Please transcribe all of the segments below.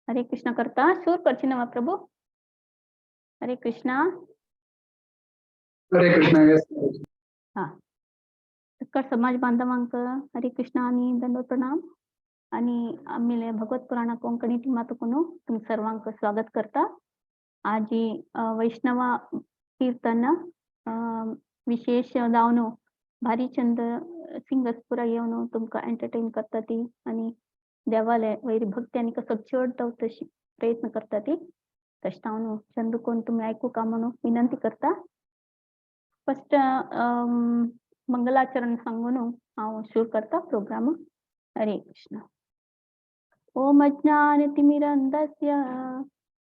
हरे कृष्णा करता सुर करची ना प्रभू. हरे कृष्णा. हरे कृष्णा, yes. हा, सकळ समाज बांधवांक हरे कृष्णा आणि दंडवत प्रणाम. आणि आम्ही भगवत पुराणा कोंकणी टिमा तुकून तुम सर्वांक स्वागत करता. आजी वैष्णवा कीर्तन विशेष जावन भारी चंद सिंगर्स पुरा येवन तुमकां एंटरटेन करता ती आणि देवाले वयर भक्ती आनी कसो चड जावं तशी प्रयत्न करता ती. तशें हांव चंद कोण तुमी आयकूका म्हणून विनंती करता. फस्ट मंगलाचरण सांगून हांव सुरू करता प्रोग्राम. हरे कृष्ण. ओम अज्ञानतिमिरन्दस्य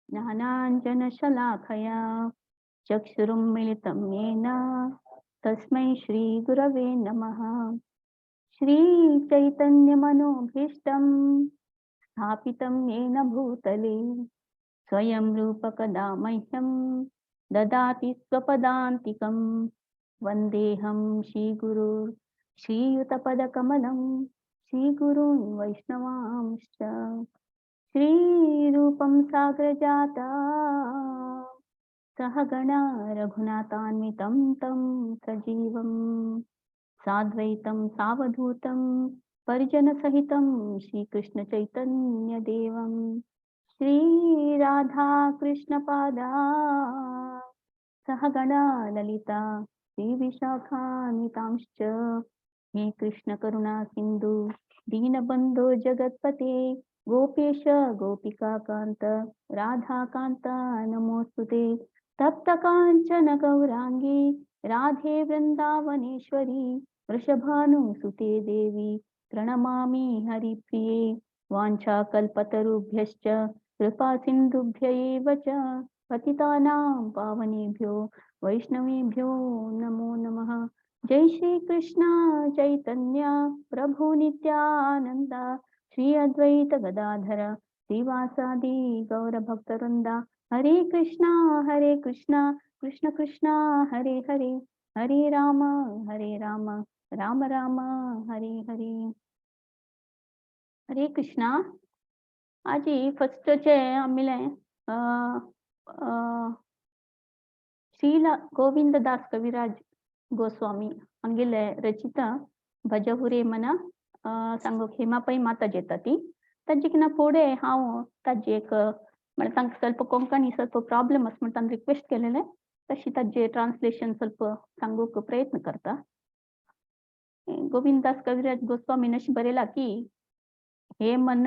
ज्ञानाञ्जनशलाखया चक्षुरुन्मीलितं येन तस्मै श्रीगुरवे नमः. श्रीचैतन्यमनोभीष्टं स्थापितं येन भूतले स्वयं रूपकदा मह्यं ददाति स्वपदान्तिकं. वन्देऽहं श्रीगुरु श्रीयुतपदकमलं श्रीगुरून् वैष्णवांश्च. श्रीरूपं साग्रजाता सहगणा रघुनाथान्वितं तं सजीवं साद्वैतं सावधूतं परिजनसहितं श्रीकृष्णचैतन्यदेवं. श्रीराधाकृष्णपादा सहगणा ललिता श्रीविशाखान्वितांश्च. हे कृष्ण करुणा सिंधु दीनबंधो जगत्पते गोपेश गोपिकाकांत राधाकांत नमोस्तुते. तप्त कांचन गौरांगी राधे वृंदावनेश्वरी वृषभानुसुते देवी प्रणमामि हरिप्रिये. वाञ्छाकल्पतरुभ्यश्च कृपा सिन्धुभ्य एव च पतितानां पावनेभ्यो वैष्णवेभ्यो नमो नमः. जय श्री कृष्ण चैतन्य प्रभु नित्यानंद श्री अद्वैत गदाधर श्रीवासादि गौर भक्तवृंद. हरे कृष्णा हरे कृष्णा कृष्ण कृष्णा हरे हरे हरे राम हरे राम राम राम हरे हरे. हरे कृष्णा. आजी फर्स्टचे आमिले श्रीला गोविंददास कविराज गोस्वामी हांगेले रचित भजहुरे मना सांगूक हेमा पै माता येता ती. ताजे किना फुडें हांव ताजे एक म्हळ्यार तांकां ಸ್ವಲ್ಪ कोंकणी ಸ್ವಲ್ಪ प्रॉब्लम आसा म्हण तांकां रिक्वेस्ट केलेलें, तशी ताजे ट्रान्सलेशन ಸ್ವಲ್ಪ सांगूक प्रयत्न करता. गोविंददास कविराज गोस्वामीन अशें बरयलां की हे मन,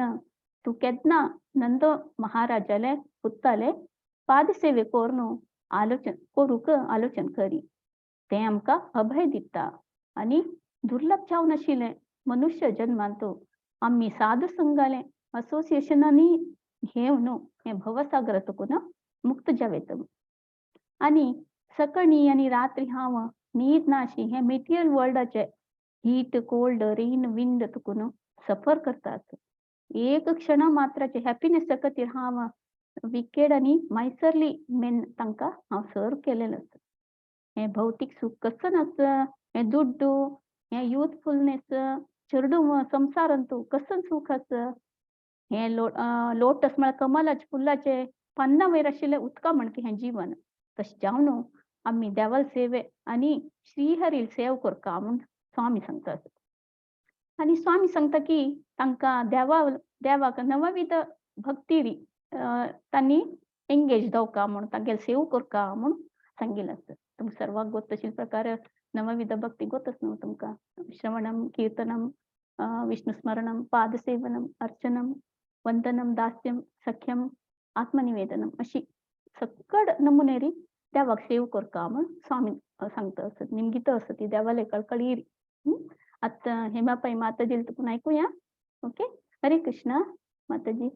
तूं केन्ना नंद महाराजाले पुत्ताले पादसेवे कोरून आलोचन करूंक आलोचन करी, तें आमकां अभय दिता आनी दुर्लभ जावन आशिल्लें मनुष्य जन्मांत आमी साधू संघाले असोसिएशनांनी घेवन हें भवसागरातकून मुक्त जावेत. आनी सकाळी आनी रात्री हांव न्हीद नाशी हें मेटिरियल वर्ल्डाचे हीट कोल्ड रेन विंड तुकून सफर करतात. एक क्षणा मात्राचे हॅपीनेसा खातीर हांव विकेड आनी मायसरली मेन तांकां हांव सर्व केलेलें आसा. हें भौतीक सूख कसं नास, हें दुड्डू, हें युथफुलनेस, चेडूं संवसारांतू कसं सूख आसा. हें लोटस म्हळ्यार कमलाचे फुलाचे पान्ना वयर आशिल्लें उदका म्हणकी हें जीवन. तशें जावन आमी देवाल सेवे आनी श्रीहरील सेव करका म्हूण स्वामी सांगतात. आनी स्वामी सांगता की तांकां देवा देवाक नवविध भक्ती तांणी एंगेज जावका म्हूण तांगेले सेव करका म्हूण सांगिल्लें आसा. तुमकां सर्वांक गोत तशे प्रकार नवविध भक्ती गोतच न्हू तुमकां. श्रवणम कीर्तनम विष्णुस्मरणम पादसेवनम अर्चनम वंदनम दास्यम सख्यम आत्मनिवेदनम अशी सकड नमुनेरी देवाक सेव करका म्हूण स्वामी सांगता आसत. निमगितो आसा ती देवाले कळकळी. आतां हेमा पै माताजी तुकून ऐकूया. ओके, हरे कृष्णा माताजी.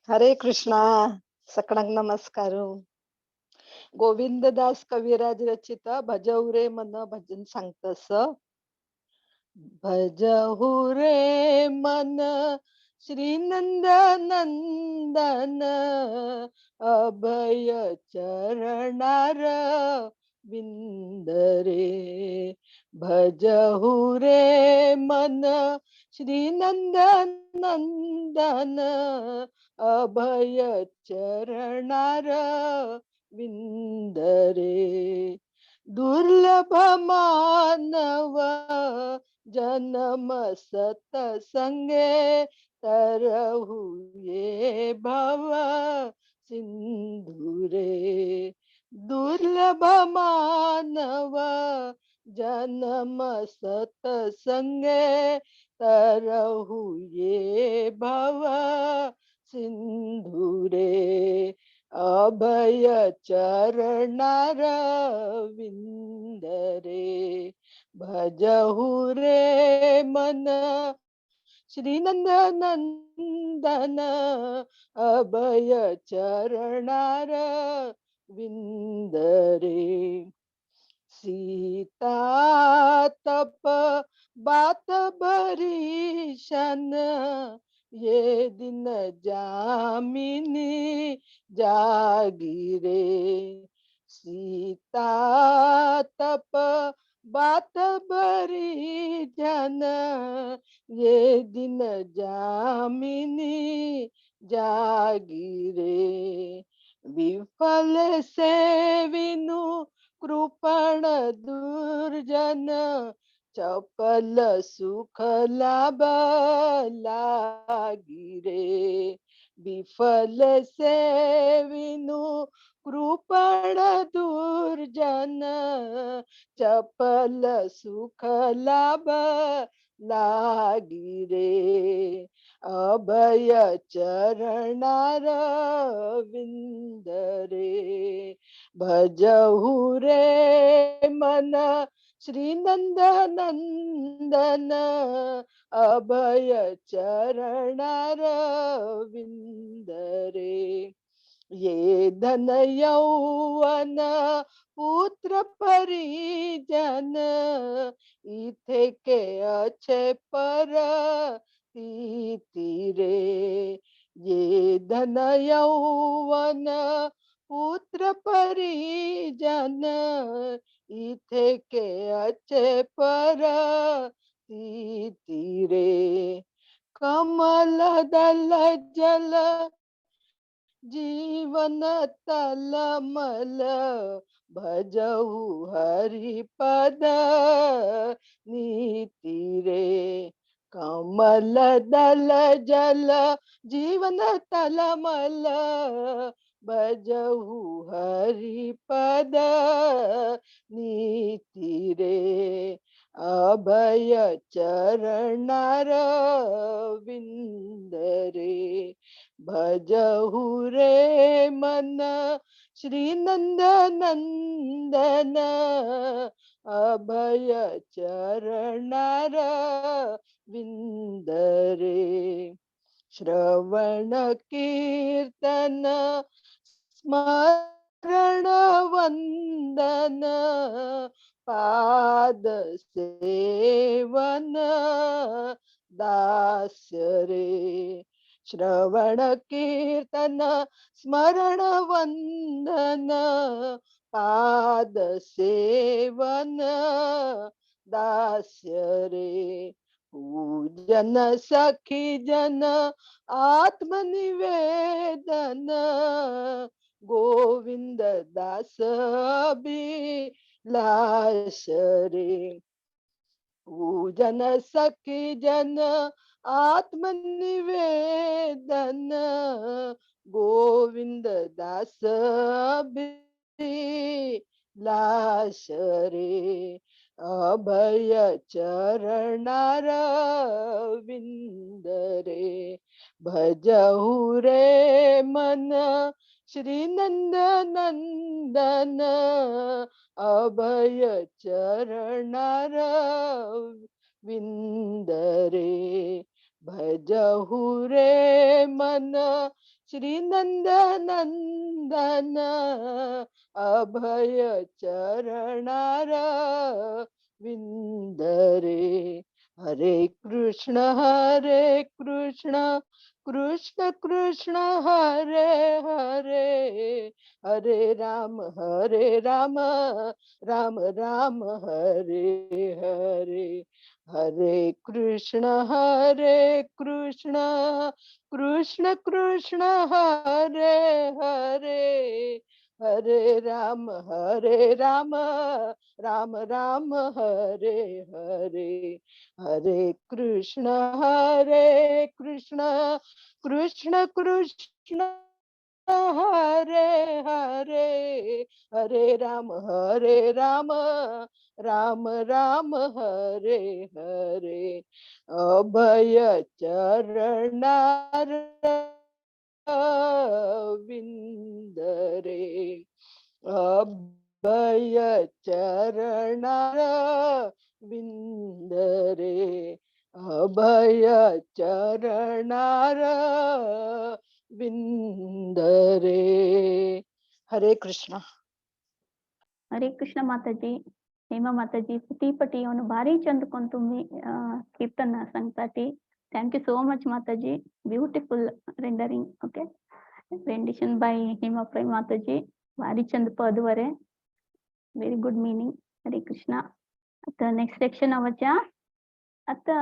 हरे कृष्णा, सकळांक नमस्कार. गोविंददास कविराज रचित भजऊ रे मन भजन सांगतस. भजहु रे मन श्री नंद नंदन अभय चरणार विंदरे. भजहु रे मन श्री नंद नंदन अभय चरणार विंद रे। दुर्लभ मानव जन्म सतसंगे तरहु ये भव सिंधु रे। दुर्लभ मानव जन्म सतसंगे तरहु ये भव सिंधु रे। अभय चरणार विंद रे। भजहु रे मन श्री नंद नंदन अभय चरणार विंद रे। सीता तप बात बरीशन ये दिन जामिनी जागी रे। सीता तप बात बरी जन ये दिन जामिनी जागी रे। विफल सेविनु कृपण दुर्जन चपल सुख लाभ लागी रे। विफल सेविनु कृपण दुर्जन चपल सुख लाभ लागी रे। अभय चरणार विंद रे। भजहु रे मन श्री नंद नंदन अभय चरणार विंद रे। ये धन यौवन पुत्र परिजन इथे के अच्छे पर रे। ये धन यौवन पुत्र परिजन इथे के अच्छे पर रे। कमल दल जल जीवन तलमल भजहु हरि पद नीति रे। कमल दल जल जीवन तलमल भजहु हरि पद नीति रे। अभय चरणार विंद रे। भजहु रे मन श्री नंद नंदन अभय चरणार विंद रे। श्रवण कीर्तन स्मरण वंदन पाद सेवन दास्य रे। श्रवण कीर्तन स्मरण वंदन पाद सेवन दास्य रे। पूजन सखी जन आत्मनिवेदन गोविंद दास अभिलाष रे। पूजन सखी जन आत्मनिवेदन गोविंद दास अभिलाष रे। अभय चरणार विंद रे। भजहु रे मन श्री नंद नंदन अभय चरणार विंद रे। भजहु रे मन श्री नंद नंदन अभय चरणार विंद रे। हरे कृष्ण कृष्ण कृष्ण हरे हरे, हरे राम राम राम हरे हरे। हरे कृष्ण कृष्ण कृष्ण हरे हरे, हरे राम राम राम हरे हरे। हरे कृष्ण कृष्ण कृष्ण हरे हरे, हरे राम राम राम हरे हरे। अभय चरणार विंदरे, अभय चरणार विंदरे, अभय चरणार विंदरे। हरे कृष्ण. हरे कृष्ण माताजी, हेमा माताजी, पटी येवन भारी चंद कोन तुम्ही कीर्तन सांगता ती. Thank you so much Mataji, beautiful rendering. Okay, rendition by Hema Pai Mataji, भारी चंद पद वरे, व्हेरी गुड मिनिंग. हरे कृष्णा. आता नेक्स्ट सेक्शन वच्या. आता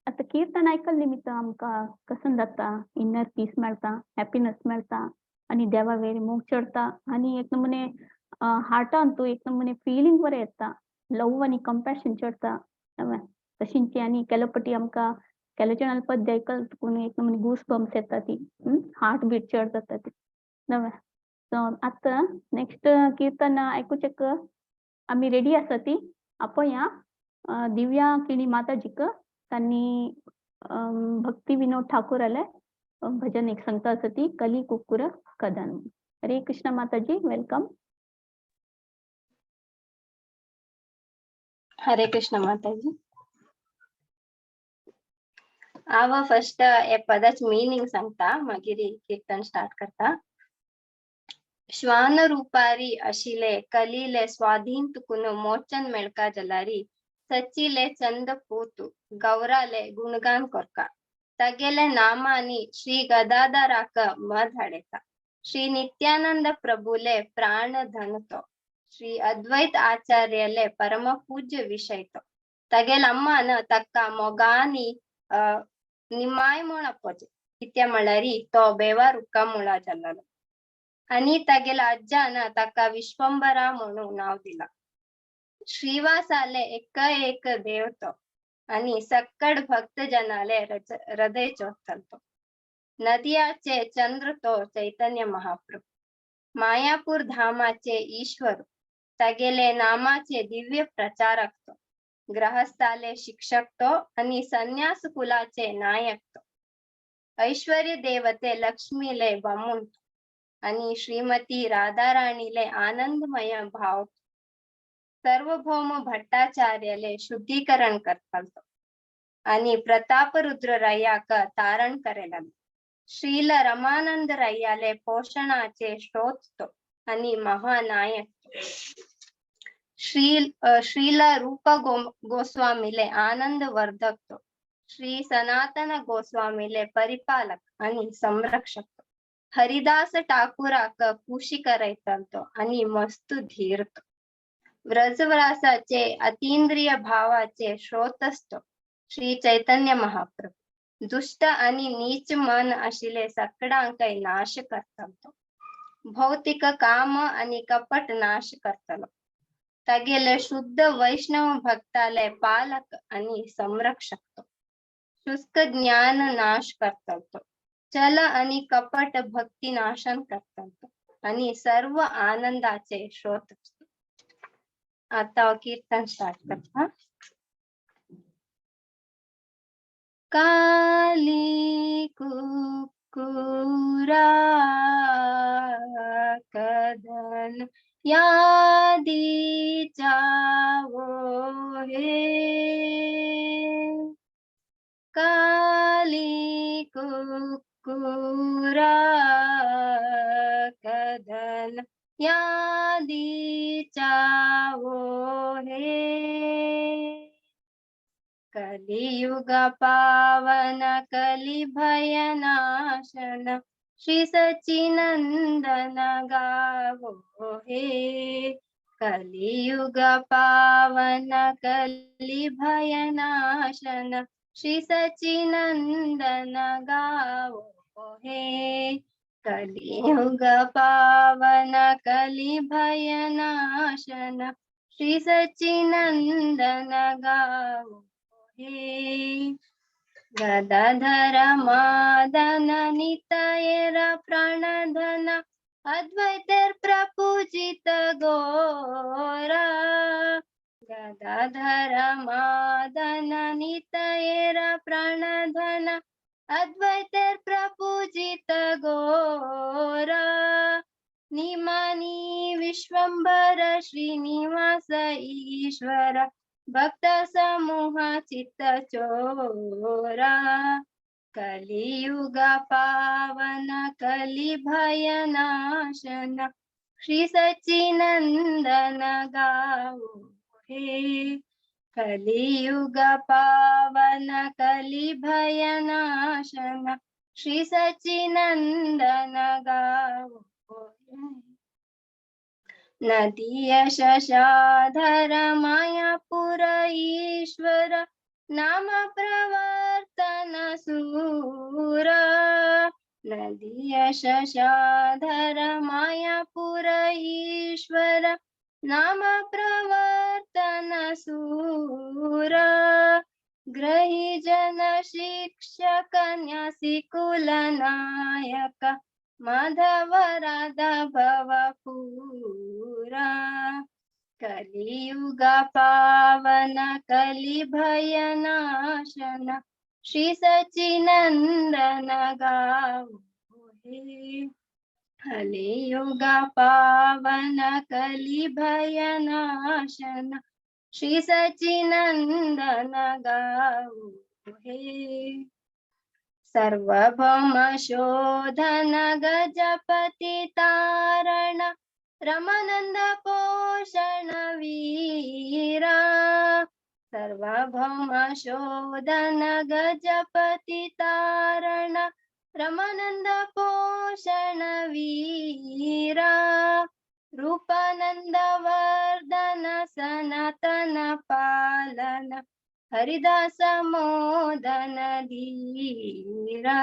आता कीर्तन आयकल निमित्त आमकां कसन जाता, इनर पीस मेळटा, हॅपीनस मेळटा आनी देवा वेर मोग चडता आनी एक नमुने हार्टान तूं एक नमुने फिलिंग बरें येता, लव आनी कंपॅशन चडता. तशींची आनी केलो पटी आमकां केलोचनाल पद्य आयकल तुकून एक नमुने गूस बम्स येता ती, हार्ट बीट चड जाता ती. सो आतां नेक्स्ट कीर्तन आयकुचेक आमी रेडी आसा ती. आपोया दिव्या किणी माताजीक, तांणी भक्ती विनोद ठाकूराले भजन एक सांगता आसा ती, कली कुकुर कदन. हरे कृष्ण माताजी, welcome. Hare Krishna Mataji. हांव फर्स्ट हे पदाच मिनिंग सांगता, मागीर कीर्तन स्टार्ट करता. श्वान रूपारी अशिले कलिले स्वाधीन तुकुन मोचन मेळका जलारी, सचिले चंद पूतु गौराले गुणगान कोरका, तगेले नामानी श्री गदाधराक मध हाडेता, श्री नित्यानंद प्रभुले प्राण धनतो, श्री अद्वैत आचार्यले परम पूज्य विषयतो, तगेल अम्मान तक्का मोगानी निमाय म्हूण आपोचे, कित्या म्हळ्यारी तो बेवा रुक्का मुळा जाल्लो आनी तागेल्या आज्जान ताका विश्वंबरा म्हणून नांव दिला. श्रीवासाले एक एक देव तो आनी सक्कड भक्त जनाले हृदय चोथलतो. नदियाचे चंद्र तो चैतन्य महाप्रभु, मायापूर धामाचे ईश्वर, तागेले नामाचे दिव्य प्रचारक तो, गृहस्थाले शिक्षक तो आनी संन्यास कुलाचे नायक तो, ऐश्वर्य देवते लक्ष्मीले बामूण तो आनी श्रीमती राधाराणीले आनंदमय भाव, सार्वभौम भट्टाचार्यले शुद्धीकरण करतालो आनी प्रतापरुद्र रय्याक तारण करेलालो. श्रील रमानंद रय्याले पोषणाचे स्रोत तो आनी महानायक तो. श्रील रूप गोस्वामीले आनंद वर्धक तो, श्री सनातन गोस्वामीले परिपालक आनी संरक्षक तो, हरिदास ठाकूराक कुशी करयतलो आनी मस्त धीर तो, व्रजव्रासाचे अतींद्रिय भावाचे स्रोतस्तो श्री चैतन्य महाप्रभु, दुष्ट आनी नीच मन आशिल्ले सकडांकय नाश करतलो, भौतिक काम आनी कपट नाश करतलो, तागेले शुद्ध वैष्णव भक्ताले पालक आनी संरक्षक तो, शुष्क ज्ञान नाश करतलो, चल आनी कपट भक्ती नाशन करतलो आनी सर्व आनंदाचे स्रोत. आता हांव कीर्तन स्टार्ट करता. काली कुकुरा कदन यादी चावो हे, काली कुकुरा कदन यादी चावो हे, कलियुगाचे कलियुग पावन कली भयनाशन श्री सचिनंदन गावो हे। कलियुग पावन कली भयनाशन श्री सचिनंदन गावो हे। कलियुग पावन कली भयनाशन श्री सचिनंदन गावो हे। गदाधर मादन नितयर प्राणधन अद्वैतेर प्रपूजित गोरा। गदाधर मादन नितयर प्राणधन अद्वैतेर प्रपूजित गोरा। निमानी विश्वंभर श्रीनिवास ईश्वर भक्त समूह चित्त चोरा। कलियुग पावन कली भयनाशन श्री सचिनंदन गावो हे। कलियुग पावन कली भयनाशन श्री सचिनंदन गावो हे। नदीय शशाधर मायापुर ईश्वर नाम प्रवर्तन सूर। नदीय शशाधर मायापुर ईश्वर नाम प्रवर्तन सूर। ग्रही जन शिक्षक न्यासी कुल नायक माधव राधा भव पूरा। कलियुग पावन कली भयनाशन श्री सचिनंदन गावो हे। कलियुग पावन कली भयनाशन श्री सचिनंदन गावो हे। सार्वभौम शोधन गजपति तारण रमानंद पोषण वीरा। सार्वभौम शोधन गजपति तारण रमानंद पोषण वीरा। रूपानंद वर्धन सनातन पालन हरिदास मोदन धीरा।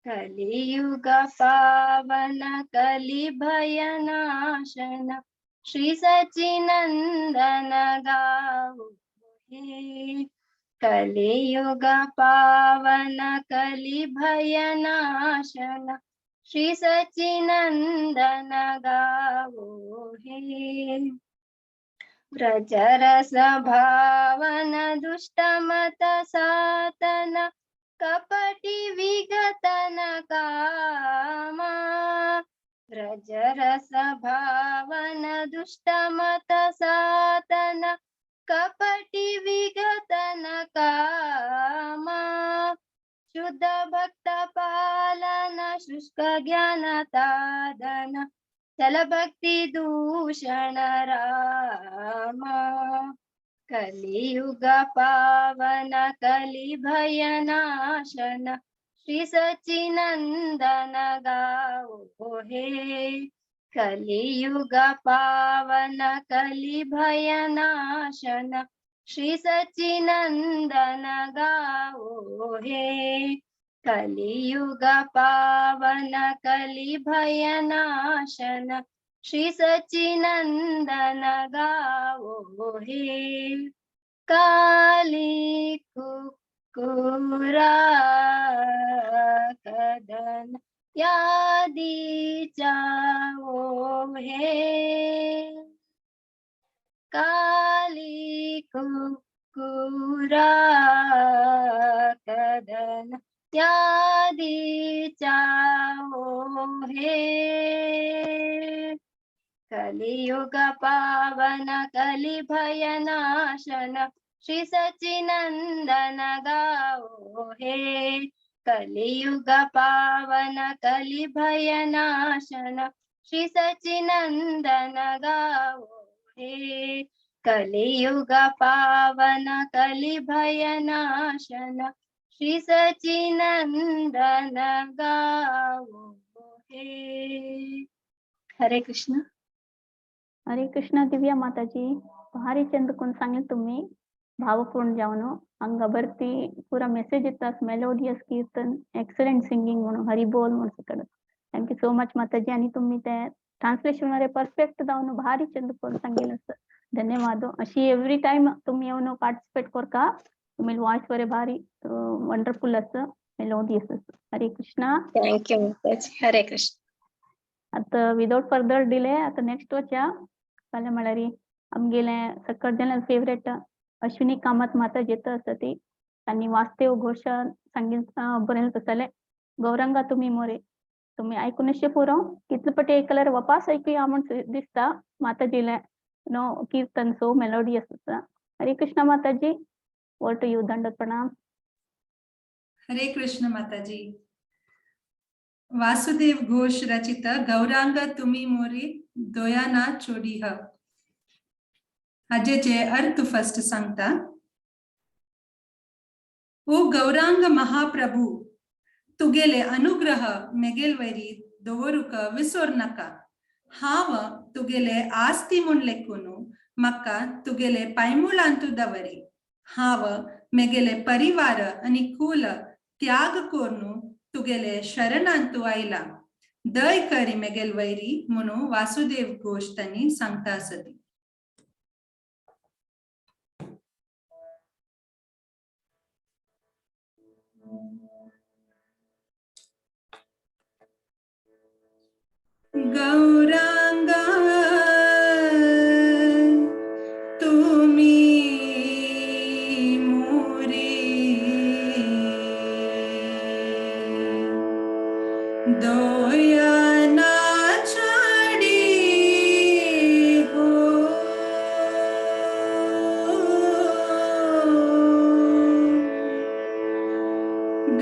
कलियुग पावन कली भयनाशन श्री सचिनंदन गावो हे। कलियुग पावन कली भयनाशन श्री सचिनंदन गावो हे। व्रजरस भावन दुष्टमत सातन कपटी विगतन कामा। व्रजरस भावन दुष्टमत सातन कपटी विगतन कामा। शुद्ध भक्त पालन शुष्क ज्ञान तादन चल भक्ति दूषण रामा। कलियुग पावन कली भयनाशन श्री सचिनंदन गावो हे। कलियुग पावन कली भयनाशन श्री सचिनंदन गावो हे। कलियुग पावन कली भयनाशन श्री सचिनंदन गावो हे। काली कुकुरा कदन यादी चावो हे। काली कुकुरा कदन यादी चावो हे। कलियुग पावन कली भयनाशन श्री सचिनंदन गावो हे। कलियुग पावन कली भयनाशन श्री सचिनंदन गावो हे। कलियुग पावन कलि भयनाशन श्री सचिनंदन गावो हे. हरे कृष्ण. हरे कृष्ण दिव्या माताजी, भारी चंद कोण सांगले तुम्ही, भावपूर्ण जावन हांगा भरती पुरा मेसेज येता. मेलोडियस कीर्तन, एक्सलंट सिंगिंग म्हणून हरी बोल म्हणून सकड. Thank you so much माताजी. आणि तुम्ही ते ट्रान्सलेशन मध्ये परफेक्ट जावन भारी चंद कोण सांगितलं असं. धन्यवाद. अशी एव्हरी टाइम तुम्ही येऊन पार्टिसिपेट करका. तुम्ही वॉइस बरे भारी वंडरफुल असं, मेलोडियस असं. हरे कृष्णा. Thank you माताजी, हरे कृष्ण. आता विदाउट फर्दर डिले आता नेक्स्ट वच्या फाल्यां म्हळ्यार आमगेले सकट जन फेवरेट अश्विनी कामत माता जेत आसा ती. तांणी वासुदेव घोष सांगीत बरयलें आसतलें गौरंगा तुमी मोरे. तुमी आयकून पुरो. कितले पटी आयकल्यार वापास आयकुया म्हूण दिसता. माताजीले नो कीर्तन सो मेलोडियस आसा. हरे कृष्ण माताजी, ओवर टू you. दंडवत प्रणाम. हरे कृष्ण माताजी. वासुदेव घोष रचित गौरांग तुमी मोरी दोया ना चोडीह हाजेचे अर्थ फर्स्ट सांगता. ओ गौरांग महाप्रभू, तुगेले अनुग्रह मेगेल वैरी दवरूक विसोर नाका. हांव तुगेले आस्ती म्हूण लेखून म्हाका तुगेले पायमुळांतु दवरी. हांव मेगेले परिवार आनी कुल त्याग करून तुगेले शरणांतु आयला. दय करी मेगेल वैरी म्हणून वासुदेव घोष तांणी सांगता आसती. गौरांगा तुमी मोरे दोया ना छाडी हो.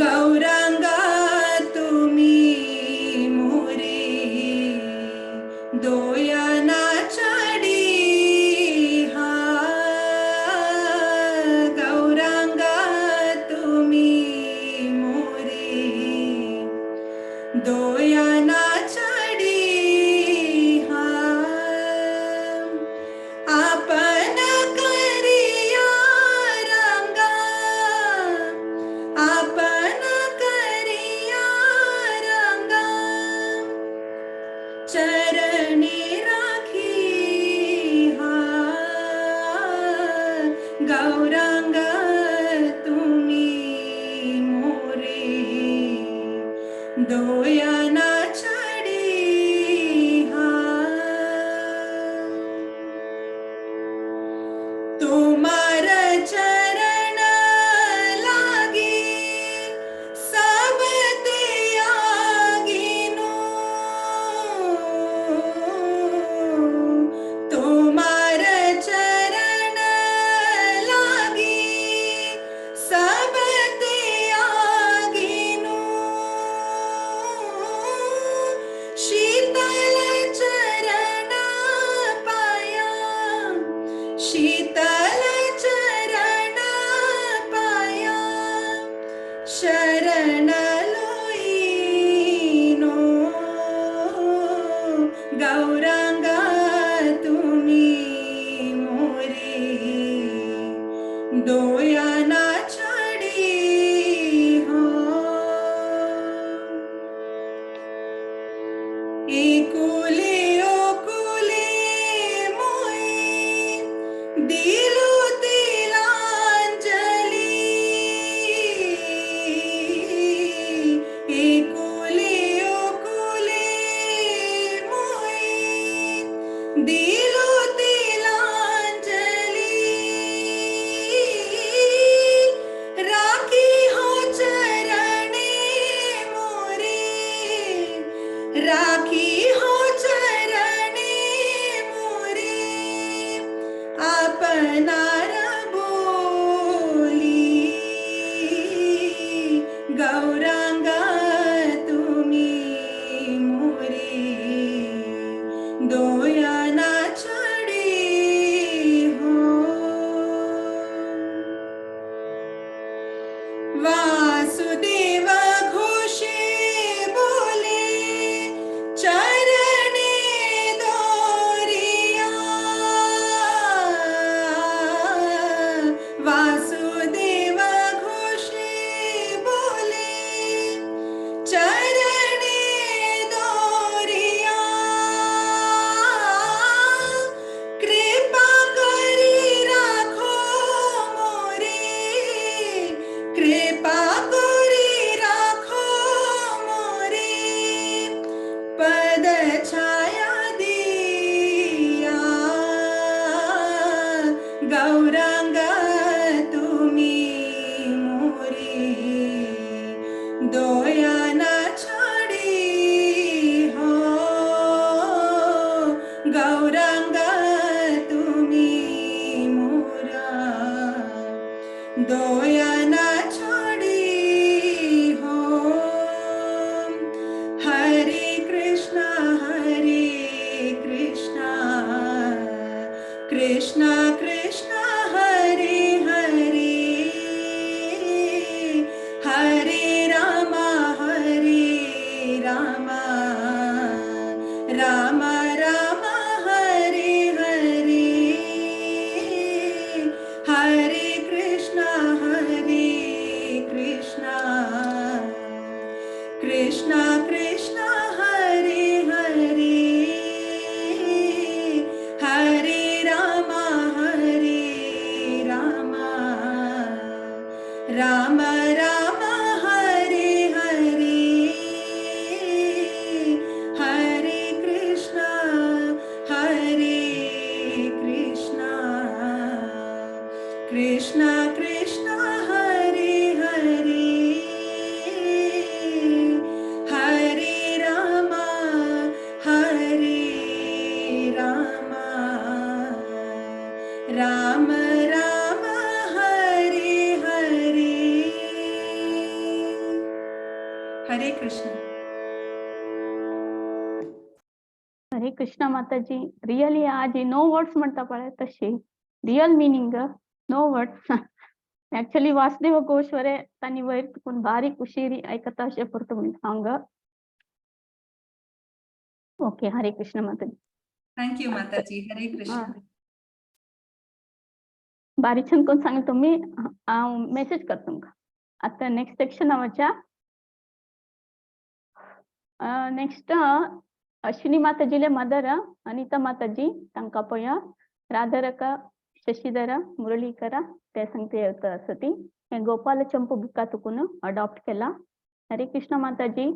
गौरांगा तुमी मोरे दोया ना छाडी हा. गौरांगा तुमी मोरे दोया ना छाडी हा. आपण करिया रंगा, आपण करिया रंगा, चरणी राखी हा. गौरांग तुमी मोरे दोया ना छाडी हा. तुम्हार चरण लागी सब त्यागिनो. तुम्हार चरण लागी सब त्यागिनो. शीतल चरण पाया, शीतल चरण पाया, शरण लोईनो. गौरांगा तुम्ही मोरे दोया ना छाडी हो. एकुले ओकुले मोई दिलो तिलांजली. कृष्णा कृष्णा हरे हरे, हरे रामा हरे रामा, राम राम हरे हरे, हरे कृष्णा हरे कृष्णा, कृष्णा कृष्णा हरे हरे, हरे रामा हरे रामा, राम राम हरे हरे. हरे कृष्ण. हरे कृष्णा माताजी. रियली आज नो वर्ड्स म्हणता पळय तशी real meaning, no words actually. Vasudev घोष वरे तांणी वयर तुकून बारीक उशिरी आयकता अशें पुरतो म्हणून सांग. ओके, हरे कृष्ण माताजी. Thank you माताजी, हरे कृष्ण. बारीक छान कोण सांगले तुम्ही, हांव मेसेज करता तुमकां. आतां नेक्स्ट सेक्शन वच्या. नेक्स्ट अश्विनी माताजीले मदर अनिता माताजी, तांकां पळया. राधारका शशीधर मुरळीकरा ते सांगते येता आसा ती. हें गोपाल चंपू बुका तुकून अडॉप्ट केला. हरे कृष्ण माताजी.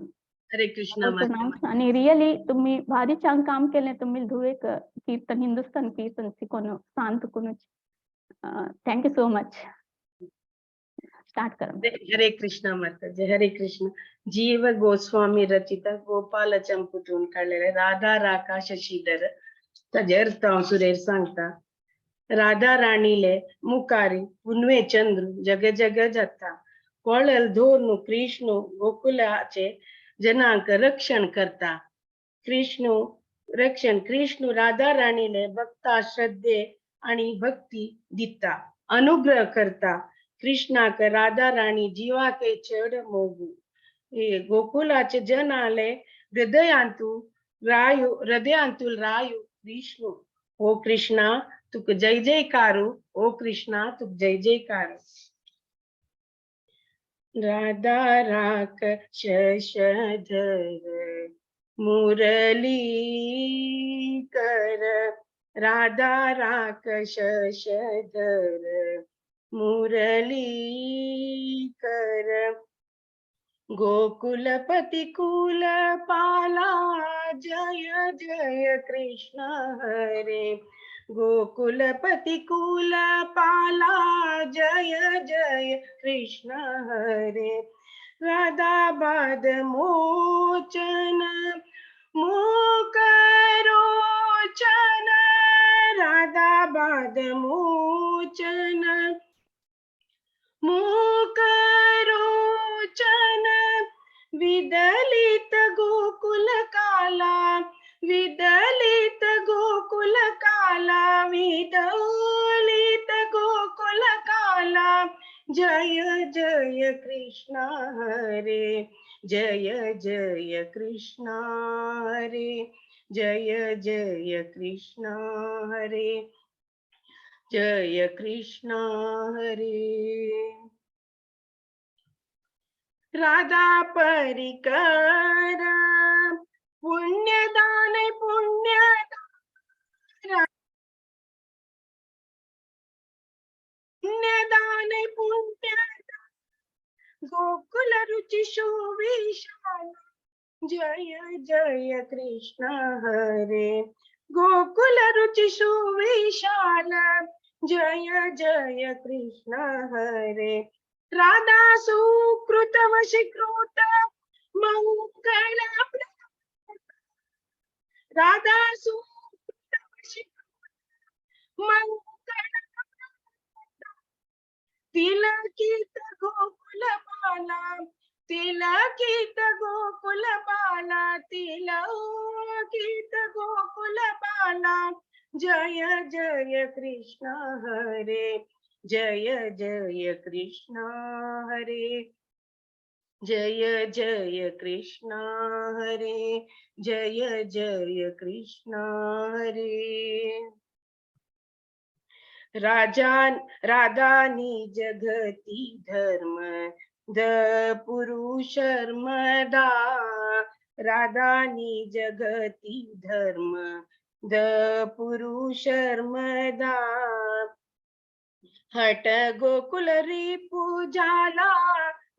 हरे कृष्ण माता. आणि रियली तुम्ही भारी छान काम केलें. तुम्ही धुवेक कीर्तन, हिंदुस्तान कीर्तन शिकोवन सांत तुकून. Thank you so much. Start करा. हरे कृष्ण माताजी, हरे कृष्ण. जीव गोस्वामी रचित गोपाल चंपुतून काडलेले राधा राका शशीधर, ताजे अर्थ हांव सुरेर सांगता. राधा राणीले मुखारी पुनवे चंद्र जग जग जाता, कोळल धोरनु कृष्ण गोकुलाचे जनांक रक्षण करता. कृष्ण रक्षण कृष्ण राधा राणीले भक्ता श्रद्धे आणि भक्ती दिता, अनुग्रह करता. कृष्णाक राधा राणी जीवाके चड मोगू. हे गोकुलाचे जनाले हृदयांतु रायु, हृदयांतु रायु विष्णु. ओ कृष्णा तुक जय जयकारू, ओ कृष्णा तुक जय जयकारू. राधा राक शशधर मुरली कर, राधा राक शशधर मुरली कर, गोकुलपति कुल पाला जय जय कृष्ण हरे. गोकुलपति कुल पाला जय जय कृष्ण हरे. राधाबाद मोचन मूकरोचन, राधाबाद मोचन मूकरोचन, विदलित गोकुल काला, विदलित गोकुल काला, विदलित गोकुल काला जय जय कृष्ण हरे, जय जय कृष्ण हरे, जय जय कृष्ण हरे, जय कृष्ण हरे. राधा परिकर पुण्यदान पुण्यदान पुण्यदान पुण्यदान, गोकुल रुचि सुविशाल जय जय कृष्ण हरे. गोकुल रुचि सुविशाल जय जय कृष्ण हरे. राधा सुकृत वशीकृत मंगल, राधा सुकृत वशीकृत मंगल, तिलकित गोकुल बाला, तिलकित गोकुल बाला, तिलकित गोकुल बाला जय जय कृष्ण हरे, जय जय कृष्ण हरे, जय जय कृष्ण हरे, जय जय कृष्ण हरे. राजा राधा निज गती धर्म The पुरुषर्मदा राधानी जगती धर्म the पुरुषर्मदा। हट गोकुल रिपुजाला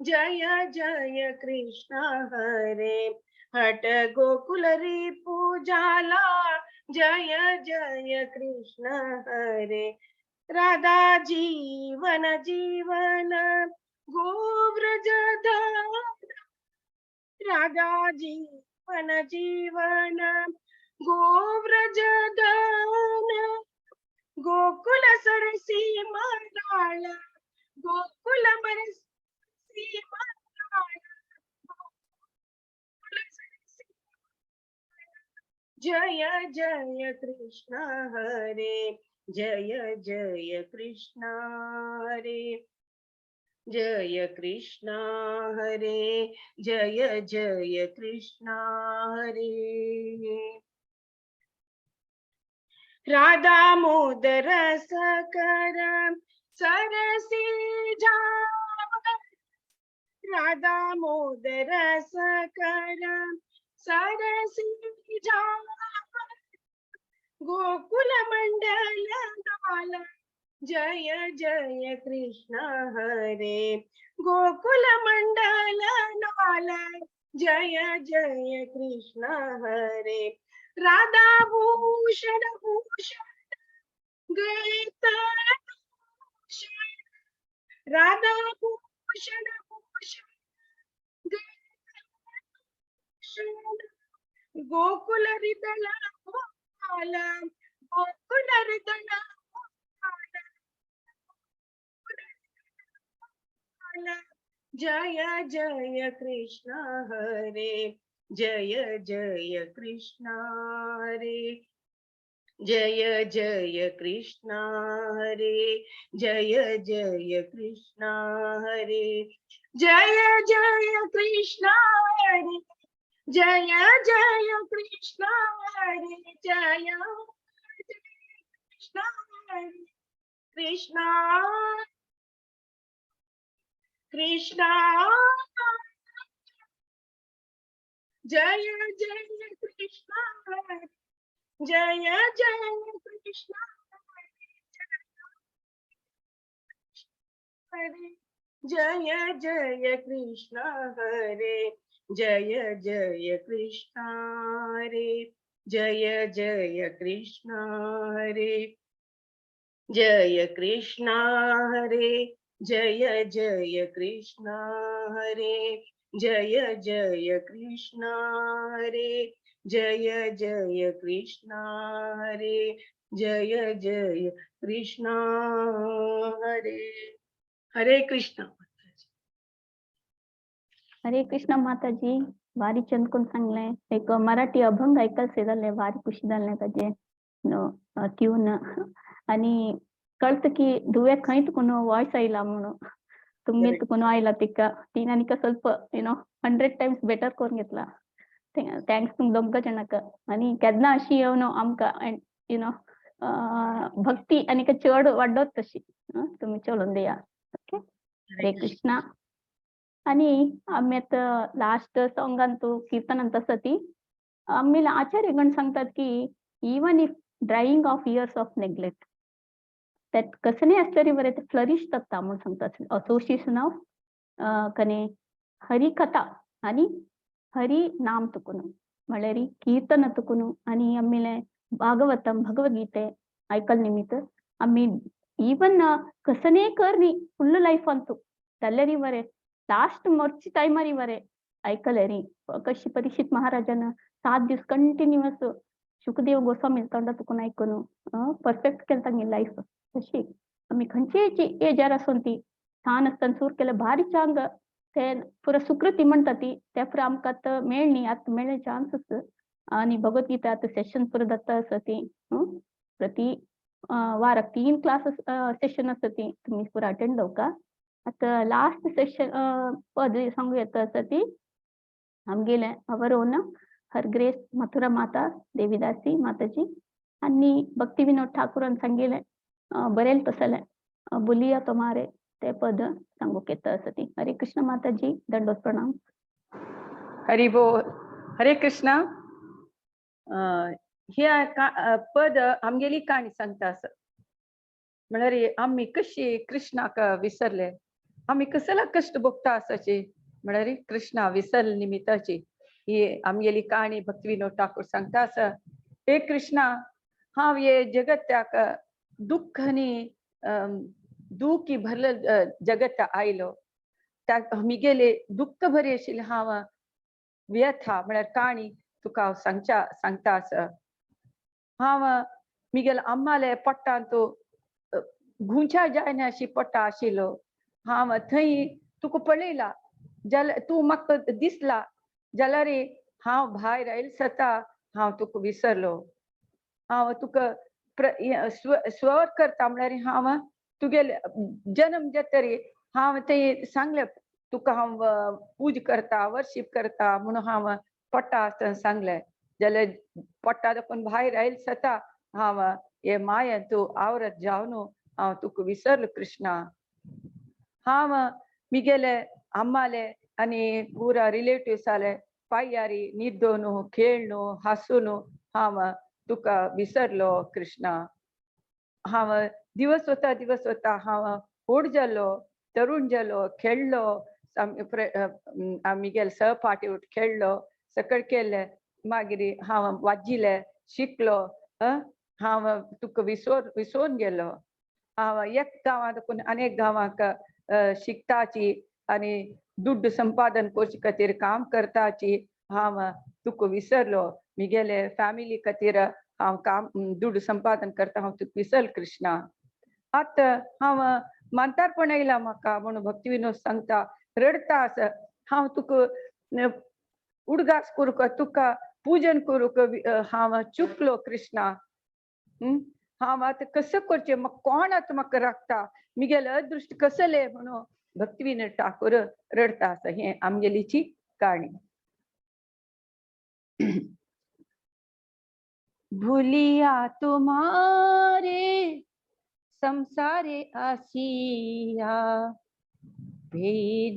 जय जय कृष्ण हरे। हट गोकुल रिपुजाला जय जय कृष्ण हरे। राधा जीवन जीवन गोव्रज धन, राधा जीवन जीवन गोव्रज धन। गोकुल सरसी मराळ, गोकुल मरसी मराळ, गोकुल सरसी। जय जय कृष्ण हरे, जय जय कृष्ण हरे, जय कृष्ण हरे, जय जय कृष्ण हरे। राधा मोदर कर सरसी जाव, राधा मोदर कर सरसी जाव। गोकुल मंडल नाल जय जय कृष्ण हरे। गोकुल मंडल नाल जय जय कृष्ण हरे। राधा भूषण भूषण गीत भूषण, राधा भूषण भूषण गीत भूषण। गोकुल हृदय गोपाल, गोकुल हृदय गोपाल, जय जय कृष्ण हरे, जय जय कृष्ण हरे, जय जय कृष्ण हरे, जय जय कृष्ण हरे, जय जय कृष्ण हरे, जय जय कृष्ण हरे, जय जय कृष्ण हरे, कृष्ण कृष्ण जय जय कृष्ण हरे, जय जय कृष्ण हरे, जय जय कृष्ण हरे, जय जय कृष्ण हरे, जय जय कृष्ण हरे, जय कृष्ण हरे, जय जय कृष्ण हरे, जय जय कृष्ण हरे, जय जय कृष्ण हरे, जय जय कृष्ण हरे। हरे कृष्ण। हरे कृष्ण माताजी, भारी चंद कोण सांगले एक मराठी अभंग ऐकलसे जालें, भारी खुशी जालें ताजे ट्यून आणि कळत की दुवे खंय तुकून वॉयस आयला म्हणून तुमगे तुकून आयला तिका तीन आनी ಸ್ವಲ್ಪ युनो 100 टायम्स बेटर करून घेतला. Thanks तुम दोग जाणांक. आनी केन्ना अशी येवन आमकां युनो भक्ती आनी चड वाडत तशी तुमी चलोवन दिया. ओके, हरे कृष्णा. आणि आमी आतां लास्ट सॉंगान तूं कीर्तनांत आसा ती आमी आचार्यगण सांगतात की even if drying of years of neglect that कसले आसतरी बरें ते फ्लरीश जाता म्हूण सांगतात. असोसिएशन ऑफ कने हरिकथा आनी हरि नाम तुकून म्हळ्यार कीर्तन तुकून आनी आमले भागवतम भगवद्गीते आयकल निमित्त आमी इवन कसने कर न्ही फुल्ल लायफ अंतू जाल्यारी बरें लास्ट मरची टायमारी बरें आयकलें न्ही. कशी परीक्षित महाराजान 7 दीस कंटिन्युअस शुकदेव गोस्वामी तोंडा तुकून आयकून परफेक्ट केलें तांगे लायफ. तशी आमी खंयचेय एजार आसून ती ल्हान आसतना सूर केल्यार भारी चांग ते पुरो सुकृती म्हणटा ती ते पुरो आमकां आतां मेळ्ळी आतां मेळ्ळे चान्सीस. आनी भगवद्गीता आतां सेशन पुरो जाता आसा ती प्रति वाराक 3 क्लासीस सेशन आसा ती तुमी पुरो अटेंड जावका. आतां लास्ट सेशन पद सांगू येता आसा ती आमगेले our own her grace Mathura Mata Devidasi Mataji आनी भक्ती विनोद ठाकूरान सांगिलें बरेल तसलें बोलिया तुम्हारे ते पद सांगूक येता आसा ती. हरे कृष्ण माताजी, दंडोत प्रणाम. हरी बोल. हरे कृष्णा. हे पद आमगेली काणी सांगता आसा. म्हळ्यार आमी कशी कृष्णाक विसरले, आमी कसला कश्ट भोगता आसाची, म्हळ्यार कृष्णा विसरले निमित्ताची ही आमगेली काणी भक्ती विनोद ठाकूर सांगता आसा. हे कृष्णा, हांव हे जगत्याक दुःख आनी दुखी भरले जगत आयलो, त्या मिगेले दुःख भरी आशिल्ले हांव व्यथा म्हळ्यार काणी तुका हांव सांगच्या सांगता आसा. हांव मिगेल अम्माले पोट्टांत घुंच्या जायना अशी पोट्टा आशिल्लो. हांव थंय तुका पळयला जाल्यार तूं म्हाका दिसला जाल्यार हांव भायर आयल सता हांव तुका विसरलो. हांव तुका स्वर करता म्हळ्यार हांव तुगेले जन्म जातरी हांव थंय सांगलें तुका हांव पूज करता, वर्शीप करता म्हणून हांव पोट्टा आसतना सांगलें. जाल्यार पोट्टा दाखोवन भायर आयल सता हांव हे मायेन तूं आवरत जावन हांव तुका विसरलो कृष्णा. हांव मिगेले अम्माले आनी पुरा रिलेटिव्साले पांयारी न्हिदोन खेळनु हांसून हांव तुका विसरलो कृष्णा. हांव दिवस वता दिवस वता हांव व्हड जालो, तरुण जालो, खेळ्ळो, मिगेले सहपाठी खेळ्ळो, सगळें केलें. मागीर हांव वाजिलें, शिकलो, हांव तुका विसरून गेलो. हांव एक गांवांत अनेक गांवांक शिकताची आनी दुड्ड संपादन करचे खातीर काम करताची हांव तुका विसरलो. मिगेले फॅमिली खातीर हांव काम दुड्ड संपादन करता, हांव तुका विसरल कृष्णा. आतां हांव म्हातारपण येयला म्हाका म्हणून भक्ती विनोद सांगता, रडता आसा. हांव तुका उडगास करूंक, तुका पूजन करूंक हांव चुकलो कृष्णा. हांव आतां कसो करचें, म्हाका कोण आतां म्हाका राखता, मिगेले अदृश्ट कसलें म्हणून भक्ती विनोद ठाकूर रडता आसा. हें आमगेलीची काणी. भुलिया तुम्हारे संसारे आसिया,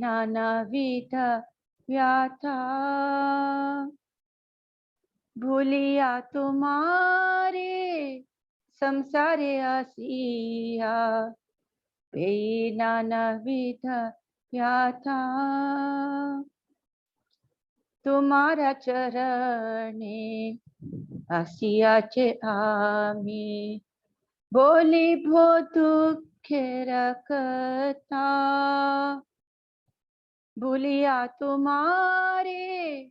नाना विध व्याथा. भूलिया तुम्हारे संसारे आसिया, नाना विध व्याथा. तुम्हारा चरणे आसियाचे आमी, बोली भो दुःखेर कथा. भूलिया तुम्हारे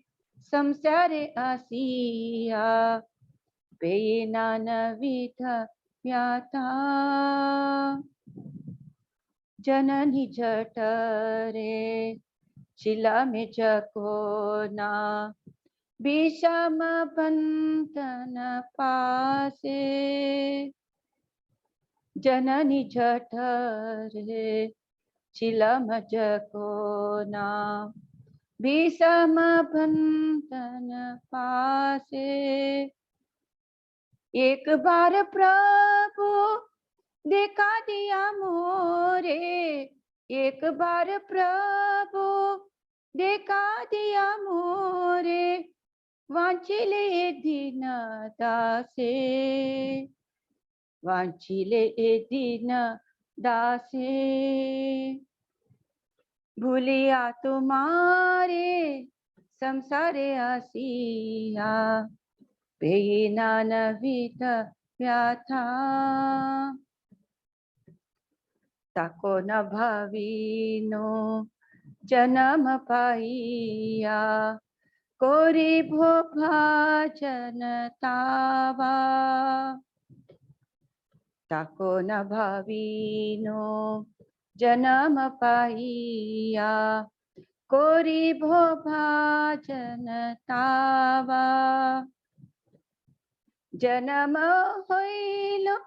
संसारे आसिया, नाना विध व्याथा. जननी जठरे शिला में जकोना, विषम बंधन पासे. जननी जठरे चिलम जकोना, विषम बंधन पासे. एक बार प्रभु देखा दिया मोरे, एक बार प्रभु देखा दिया मोरे, वांचिले दिन दासे, वांचिले दिन दासे. भूलिया तुम्हारे संसारे आसिया, नाना विध व्याथा. ताको न भावीनो जन्म पाइया, कोरी भो भाजन तावा. ताको न भावीनो जन्म पाइया, कोरी भो भाजन तावा. जन्म होइलो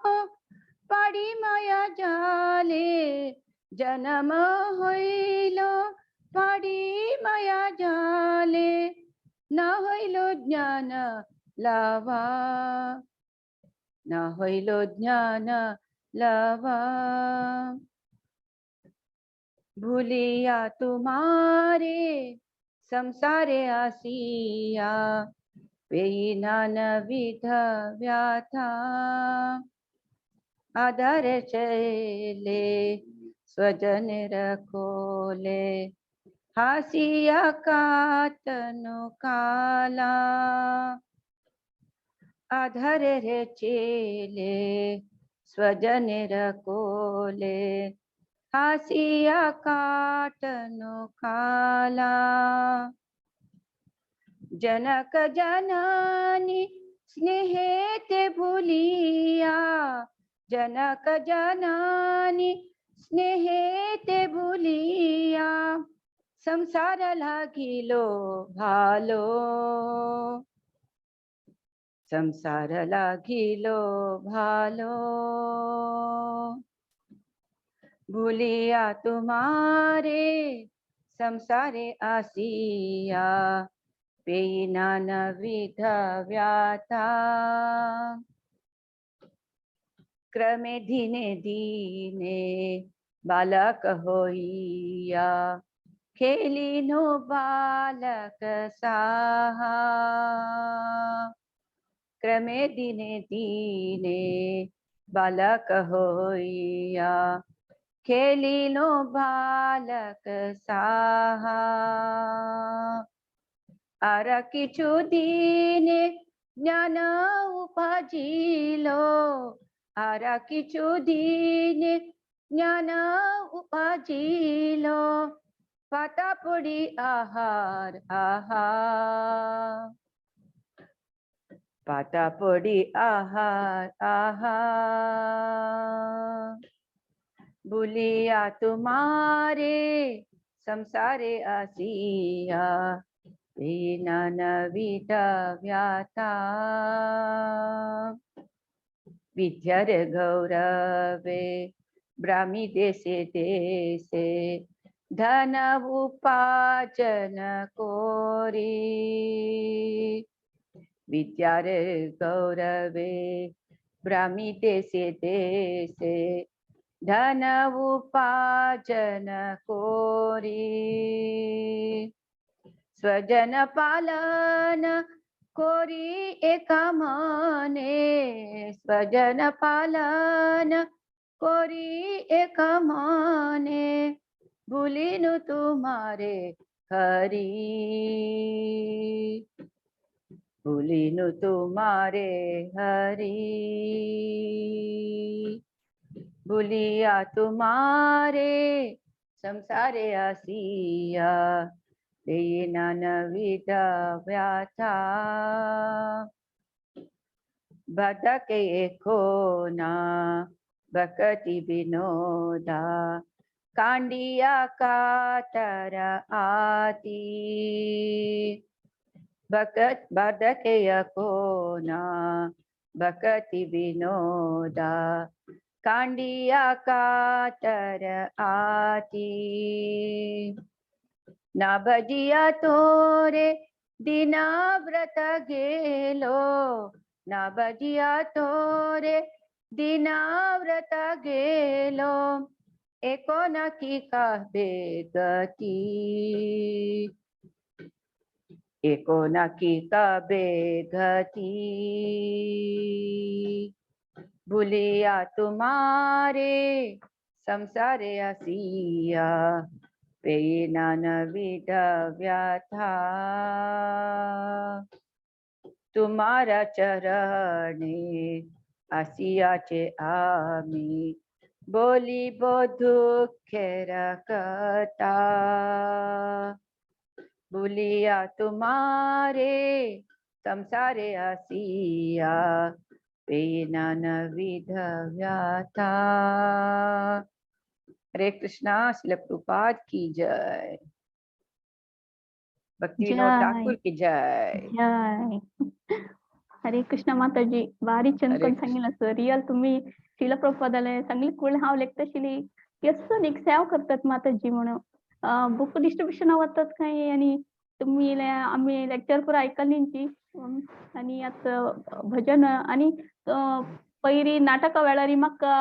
पाड़ी माया जाले, जन्म होइलो पाड़ी माया जाले, ना होइलो ज्ञान लावा, ना होइलो ज्ञान लावा. भूलिया तुम्हारे संसारे आसिया, पेई नानविध व्याथा। आदर चले स्वजन रखोले, हासिया कातनु काला। आधर रे चेले स्वजन रकोले, हासिया काटनु काला। जनक जननी स्नेहेते भूलिया, जनक जननी स्नेहेते भूलिया, संसार लागिलो भालो, संसार लागिलो भालो। भूलिया तुम्हारे संसारे आसिया, पेई नानविध व्याथा। क्रमे धीने धीने बालक होइया, खेलिनो बालक साहा। क्रमे दिने दीने बालक होइया, खेलिनो बालक साहा। आर किछु दिने ज्ञान उपजिलो, आर किछु दिने ज्ञान उपजिलो, पाता पड़ी आहार आहार, पाता पड़ी आहार आहार। भूलिया तुम्हारे संसारे आसिया, नानविध व्याथा। विद्यार गौरवे ब्राह्मी देशे देशे, धन उपार्जन कोरी। विद्यार गौरवे ब्राह्मी देशे देशे, धन उपार्जन कोरी। स्वजन पालन कोरी एका मने, स्वजन पालन कोरी एका मने, भूलिनु तुम्हारे हरि, भूलिनु तुम्हारे हरि। भूलिया तुम्हारे संसारे आसिया, नानविध व्याथा। भटके खोना भक्ति विनोदा, कांडिया कातर आती। भकत भटके कोना भक्ति विनोदा, कांडिया कातर आती। ना भजिया तोरे दिना व्रत गेलो, ना भजिया तोरे दिना व्रत गेलो, एको न की कहबे गति, एको न की कहबे गति। भूलिया तुम्हारे संसारे आसिया, पेई नानविध व्याथा। तुम्हारा चरणे आसियाचे आमी, बोलिबो दुःखेर कथा। भूलिया तुम्हारे संसारे आसिया, पेई नानविध व्याथा। हरे कृष्णा, श्रील प्रभुपाद की जय, भक्ति विनोद ठाकुर की जय। जय हरे कृष्ण माताजी. भारी चंद हरे कोण कृष्ण. सांगितलं सर, रियल तुम्ही श्रील प्रभुपादाले सांगली कुळ हांव लेखतशिली केसून एक सेवा करतात माताजी म्हणून. बुक डिस्ट्रीब्युशन वतात काय आणि तुम्ही आम्ही लेक्चर पुरा ऐकली आणि आता भजन आणि पयरी नाटका वेळार म्हाका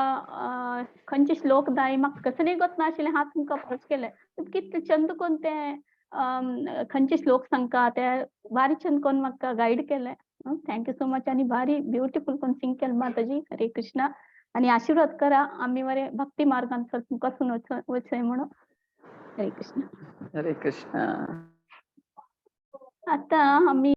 खंयचे श्लोक जाय म्हाका कसले गोत नाशिल्लें, हांव तुमकां अप्रोच केलें. कितले चंद कोन्न ते खंयचे श्लोक सांगका ते बारी चंद कोन्न म्हाका गायड केलें. Thank you so much. आनी भारी ब्युटिफूल कोन्न सिंग केलें माताजी. हरे कृष्णा. आनी आशीर्वाद करा आमी बरे भक्ती मार्गान कसून वचय म्हणून. हरे कृष्णा. हरे कृष्णा. आतां आमी